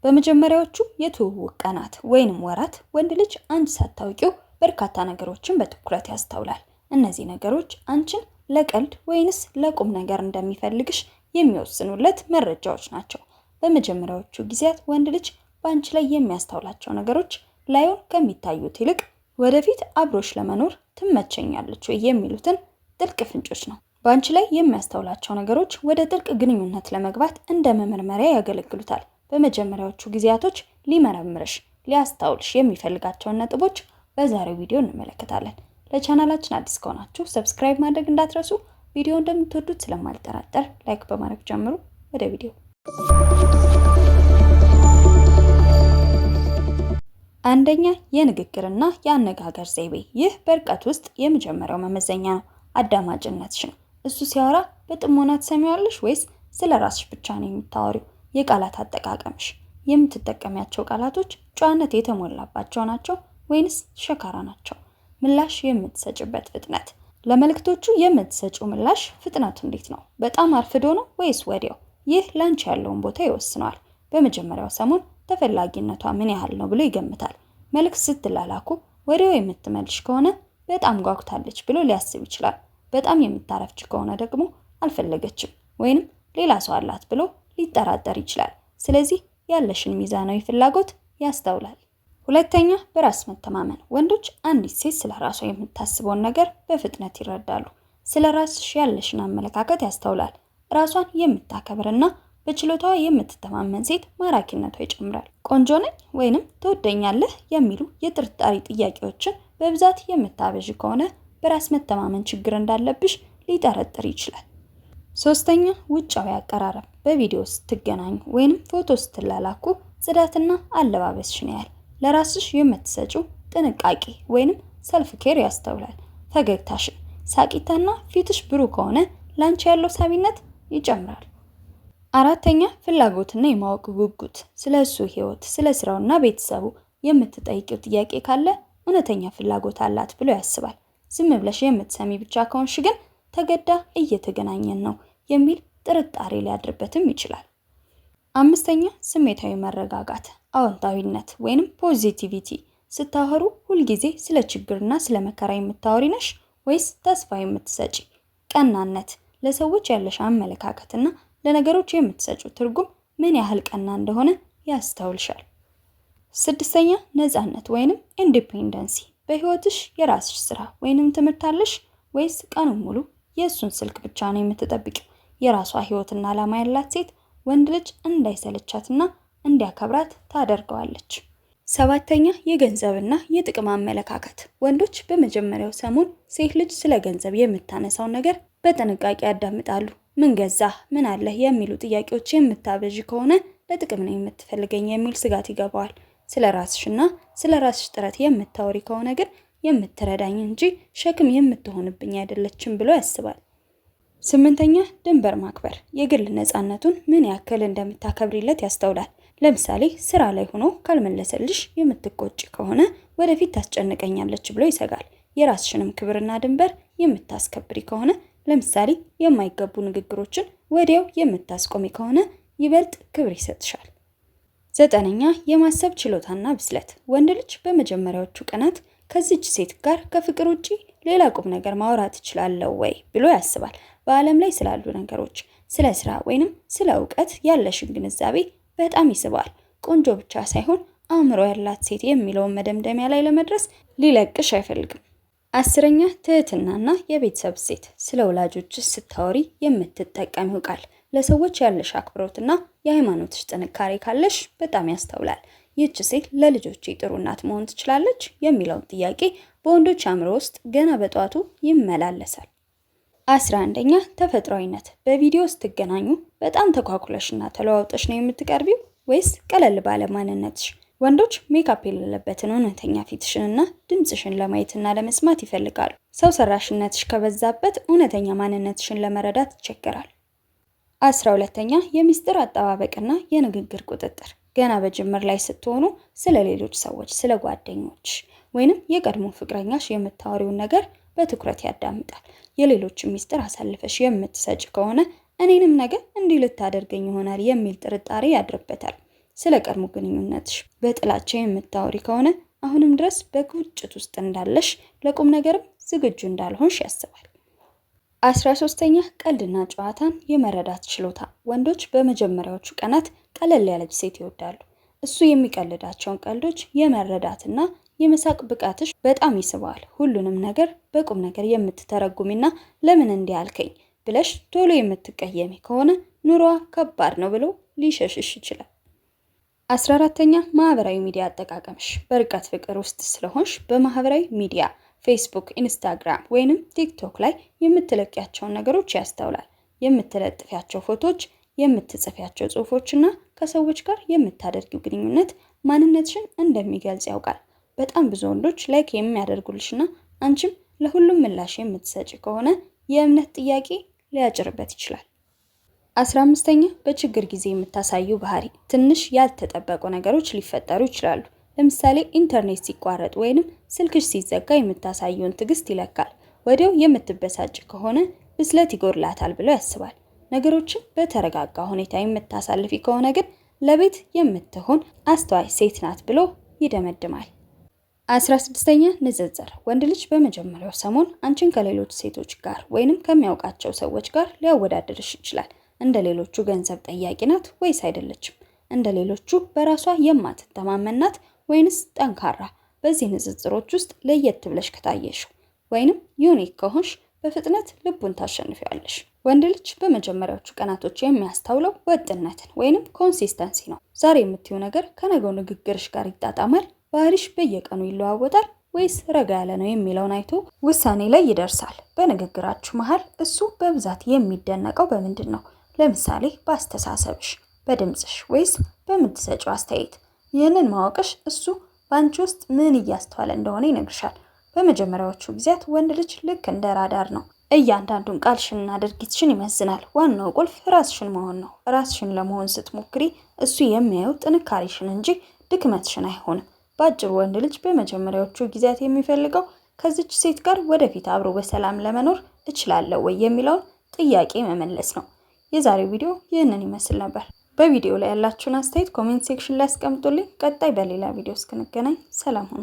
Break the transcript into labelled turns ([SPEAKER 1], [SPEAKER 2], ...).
[SPEAKER 1] በመጀመሪያዎቹ የትውውቅ ቀናት ወይንም ወራት ወንድ ልጅ አንቺ ሳታውቂው በርካታ ነገሮችን በትኩረት ያስተውላል። እነዚህ ነገሮች አንቺን ለቀልድ ወይንስ ለቁም ነገር እንደሚፈልግሽ የሚወስኑለት መረጃዎች ናቸው። በመጀመሪያዎቹ ጊዜያት ወንድ ልጅ በአንቺ ላይ የሚያስተውላቸው ነገሮች ላዩን ከሚታዩት ይልቅ ወደፊት አብሮሽ ለመኖር ትመቸኛለች ወይ የሚሉትን ጥልቅ ፍንጮች ነው። በአንቺ ላይ የሚያስተውላቸው ነገሮች ወደ ጥልቅ ግንኙነት ለመግባት እንደ መመርመሪያ ያገለግሉታል። በመጀመሪያዎቹ ጊዜያቶች ሊመረምርሽ፣ ሊያስታውልሽ የሚፈልጋቸውን ነጥቦች በዛሬው ቪዲዮ እንመለከታለን። ለቻናላችን አዲስ ከሆናችሁ subscribe ማድረግ እንዳትረሱ። ቪዲዮ እንደምትወዱት ስለማልጠራጠር like በማድረግ ጀምሩ። ወደ ቪዲዮ። አንደኛ፣ የንግግርና የአነጋገር ዘይቤ። ይህ በርቀት ውስጥ የመጀመሪያው መመዘኛ ነው። አዳማጭነትሽን፣ እሱ ሲያወራ በጥሞና ትሰሚዋለሽ ወይስ ስለ ራስሽ ብቻ ነው የምታወሪው? የቃላት አጠቃቀምሽ፣ የምትጠቀሚያቸው ቃላቶች ጨዋነት የተሞላባቸው ናቸው ወይንስ ሸካራ ናቸው? ምላሽ የምትሰጭበት ፍጥነት፣ ለመልእክቶቹ የምትሰጪው ምላሽ ፍጥነቱ እንዴት ነው? በጣም አርፍዶ ነው ወይስ ወዲያው? ይህ ላንቺ ያለውን ቦታ ይወስነዋል። በመጀመሪያው ሰሞን ተፈላጊነቷ ምን ያህል ነው ብሎ ይገምታል። መልእክት ስትላላኩ ወዲያው የምትመልሽ ከሆነ በጣም ጓጉታለች ብሎ ሊያስብ ይችላል። በጣም የምታረፍች ከሆነ ደግሞ አልፈለገችም ወይንም ሌላ ሰው አላት ብሎ ሊጠራጠር ይችላል። ስለዚህ ያለሽን ሚዛናዊ ፍላጎት ያስተውላል። ሁለተኛ፣ በራስ መተማመን። ወንዶች አንዲት ሴት ስለ ራሷ የምታስበውን ነገር በፍጥነት ይረዳሉ። ስለ ራስሽ ያለሽን አመለካከት ያስተውላል። ራሷን የምታከብርና በችሎታዋ የምትተማመን ሴት ማራኪነቷ ይጨምራል። ቆንጆ ነኝ ወይንም ትወደኛለህ የሚሉ የጥርጣሬ ጥያቄዎችን በብዛት የምታበዥ ከሆነ በራስ መተማመን ችግር እንዳለብሽ ሊጠረጥር ይችላል። ሶስተኛ፣ ውጫዊ አቀራረብ። በቪዲዮ ስትገናኙ ወይንም ፎቶ ስትላላኩ ጽዳትና አለባበስሽን ያህል ለራስሽ የምትሰጪው ጥንቃቄ ወይንም self care ያስተውላል። ፈገግታሽን፣ ሳቂታና ፊትሽ ብሩህ ከሆነ ላንቺ ያለው ሳቢነት ይጨምራል። አራተኛ፣ ፍላጎትና የማወቅ ጉጉት። ስለ እሱ ህይወት፣ ስለ ስራውና ቤተሰቡ የምትጠይቂው ጥያቄ ካለ እውነተኛ ፍላጎት አላት ብሎ ያስባል። ዝም ብለሽ የምትሰሚ ብቻ ከሆንሽ ግን ተገዳ እየተገናኘን ነው የሚል ጥርጣሬ ሊያድርበትም ይችላል። አምስተኛ፣ ስሜታዊ መረጋጋት፣ አዎንታዊነት ወይንም positivity። ስታወሩ ሁልጊዜ ስለ ችግርና ስለ መከራ የምታወሪ ነሽ ወይስ ተስፋ የምትሰጪ? ቀናነት፣ ለሰዎች ያለሽ አመለካከትና ለነገሮች የምትሰጪው ትርጉም ምን ያህል ቀና እንደሆነ ያስተውልሻል። ስድስተኛ፣ ነፃነት ወይንም independency። በህይወትሽ የራስሽ ስራ ወይንም ትምህርት አለሽ ወይስ ቀኑን ሙሉ የእሱን ስልክ ብቻ ነው የምትጠብቂው? የራሷ ህይወትና ዓላማ ያላት ሴት ወንድ ልጅ እንዳይሰለቻትና እንዲያከብራት ታደርገዋለች። ሰባተኛ፣ የገንዘብና የጥቅም አመለካከት። ወንዶች በመጀመሪያው ሰሞን ሴት ልጅ ስለ ገንዘብ የምታነሳውን ነገር በጥንቃቄ ያዳምጣሉ። ምን ገዛህ፣ ምን አለህ የሚሉ ጥያቄዎች የምታበዥ ከሆነ ለጥቅም ነው የምትፈልገኝ የሚል ስጋት ይገባዋል። ስለ ራስሽና ስለ ራስሽ ጥረት የምታወሪ ከሆነ ግን የምትረዳኝ እንጂ ሸክም የምትሆንብኝ አይደለችም ብሎ ያስባል። ስምንተኛ፣ ድንበር ማክበር። የግል ነፃነቱን ምን ያክል እንደምታከብሪለት ያስተውላል። ለምሳሌ ስራ ላይ ሆኖ ካልመለሰልሽ የምትቆጭ ከሆነ ወደፊት ታስጨንቀኛለች ብሎ ይሰጋል። የራስሽንም ክብርና ድንበር የምታስከብሪ ከሆነ፣ ለምሳሌ የማይገቡ ንግግሮችን ወዲያው የምታስቆሚ ከሆነ ይበልጥ ክብር ይሰጥሻል። ዘጠነኛ፣ የማሰብ ችሎታና ብስለት። ወንድ ልጅ በመጀመሪያዎቹ ቀናት ከዚች ሴት ጋር ከፍቅር ውጪ ሌላ ቁም ነገር ማውራት እችላለሁ ወይ ብሎ ያስባል። በዓለም ላይ ስላሉ ነገሮች፣ ስለ ስራ ወይንም ስለ እውቀት ያለሽን ግንዛቤ በጣም ይስባል። ቆንጆ ብቻ ሳይሆን አእምሮ ያላት ሴት የሚለውን መደምደሚያ ላይ ለመድረስ ሊለቅሽ አይፈልግም። 10ኛ፣ ትህትናና የቤተሰብ ሴት። ስለ ወላጆችሽ ስታወሪ የምትጠቀሚው ቃል፣ ለሰዎች ያለሽ አክብሮትና የሃይማኖትሽ ጥንካሬ ካለሽ በጣም ያስተውላል። ይህች ሴት ለልጆቼ ጥሩ እናት መሆን ትችላለች የሚለውን ጥያቄ በወንዶች አእምሮ ውስጥ ገና በጠዋቱ ይመላለሳል። 11ኛ፣ ተፈጥሯዊነት። በቪዲዮ ስትገናኙ በጣም ተኳኩለሽና ተለዋውጠሽ ነው የምትቀርቢው ወይስ ቀለል ባለ ማንነትሽ? ወንዶች ሜካፕ የሌለበትን እውነተኛ ፊትሽንና ድምፅሽን ለማየትና ለመስማት ይፈልጋሉ። ሰው ሰራሽነትሽ ከበዛበት እውነተኛ ማንነትሽን ለመረዳት ይቸገራል። 12ኛ፣ የሚስጥር አጠባበቅና የንግግር ቁጥጥር። ገና በጅምር ላይ ስትሆኑ ስለ ሌሎች ሰዎች፣ ስለ ጓደኞች ወይንም የቀድሞ ፍቅረኛሽ የምታወሪውን ነገር በትኩረት ያዳምጣል። የሌሎችን ሚስጥር አሳልፈሽ የምትሰጭ ከሆነ እኔንም ነገ እንዲህ ልታደርገኝ ይሆናል የሚል ጥርጣሬ ያድርበታል። ስለ ቀድሞ ግንኙነትሽ በጥላቻ የምታወሪ ከሆነ አሁንም ድረስ በቁጭት ውስጥ እንዳለሽ፣ ለቁም ነገርም ዝግጁ እንዳልሆንሽ ያስባል። 13ኛ፣ ቀልድና ጨዋታን የመረዳት ችሎታ። ወንዶች በመጀመሪያዎቹ ቀናት ቀለል ያለች ሴት ይወዳሉ። እሱ የሚቀልዳቸውን ቀልዶች የመረዳትና የመሳቅ ብቃትሽ በጣም ይስበዋል። ሁሉንም ነገር በቁም ነገር የምትተረጉሚና ለምን እንዲህ አልከኝ ብለሽ ቶሎ የምትቀየሚ ከሆነ ኑሮዋ ከባድ ነው ብሎ ሊሸሽሽ ይችላል። 14ኛ፣ ማህበራዊ ሚዲያ አጠቃቀምሽ። በርቀት ፍቅር ውስጥ ስለሆንሽ በማህበራዊ ሚዲያ ፌስቡክ፣ ኢንስታግራም ወይንም ቲክቶክ ላይ የምትለቂያቸውን ነገሮች ያስተውላል። የምትለጥፊያቸው ፎቶዎች፣ የምትጽፊያቸው ጽሁፎች እና ከሰዎች ጋር የምታደርጊው ግንኙነት ማንነትሽን እንደሚገልጽ ያውቃል። በጣም ብዙ ወንዶች like የሚያደርጉልሽና አንቺም ለሁሉም ምላሽ የምትሰጪ ከሆነ የእምነት ጥያቄ ሊያጭርበት ይችላል። 15ኛ፣ በችግር ጊዜ የምታሳዪው ባህሪ። ትንሽ ያልተጠበቁ ነገሮች ሊፈጠሩ ይችላሉ። ለምሳሌ ኢንተርኔት ሲቋረጥ ወይንም ስልክሽ ሲዘጋ የምታሳየውን ትዕግስት ይለካል። ወዲያው የምትበሳጭ ከሆነ ብስለት ይጎድላታል ብሎ ያስባል። ነገሮችን በተረጋጋ ሁኔታ የምታሳልፊ ከሆነ ግን ለቤት የምትሆን አስተዋይ ሴት ናት ብሎ ይደመድማል። 16ኛ፣ ንጽጽር። ወንድ ልጅ በመጀመሪያው ሰሞን አንቺን ከሌሎች ሴቶች ጋር ወይንም ከሚያውቃቸው ሰዎች ጋር ሊያወዳድርሽ ይችላል። እንደ ሌሎቹ ገንዘብ ጠያቂ ናት ወይስ አይደለችም? እንደ ሌሎቹ በራሷ የማትተማመን ናት ወይንስ ጠንካራ? በዚህ ንጽጽሮች ውስጥ ለየት ብለሽ ከታየሽው ወይንም unique ከሆንሽ በፍጥነት ልቡን ታሸንፊዋለሽ። ወንድ ልጅ በመጀመሪያዎቹ ቀናቶች የሚያስተውለው ወጥነትን ወይንም consistency ነው። ዛሬ የምትይው ነገር ከነገው ንግግርሽ ጋር ይጣጣማል? ባህሪሽ በየቀኑ ይለዋወጣል ወይስ ረጋ ያለ ነው የሚለውን አይቶ ውሳኔ ላይ ይደርሳል። በንግግራችሁ መሀል እሱ በብዛት የሚደነቀው በምንድን ነው? ለምሳሌ በአስተሳሰብሽ፣ በድምፅሽ ወይስ በምትሰጪው አስተያየት? ይህንን ማወቅሽ እሱ በአንቺ ውስጥ ምን እያስተዋለ እንደሆነ ይነግርሻል። በመጀመሪያዎቹ ጊዜያት ወንድ ልጅ ልክ እንደ ራዳር ነው። እያንዳንዱን ቃልሽንና ድርጊትሽን ይመዝናል። ዋናው ቁልፍ ራስሽን መሆን ነው። ራስሽን ለመሆን ስትሞክሪ እሱ የሚያየው ጥንካሬሽን እንጂ ድክመትሽን አይሆንም። በአጭሩ ወንድ ልጅ በመጀመሪያዎቹ ጊዜያት የሚፈልገው ከዚች ሴት ጋር ወደፊት አብሮ በሰላም ለመኖር እችላለሁ ወይ የሚለውን ጥያቄ መመለስ ነው። የዛሬው ቪዲዮ ይህንን ይመስል ነበር። በቪዲዮ ላይ ያላችሁን አስተያየት comment section ላይ አስቀምጡልኝ። ቀጣይ በሌላ ቪዲዮ እስክንገናኝ ሰላም ሁኑ።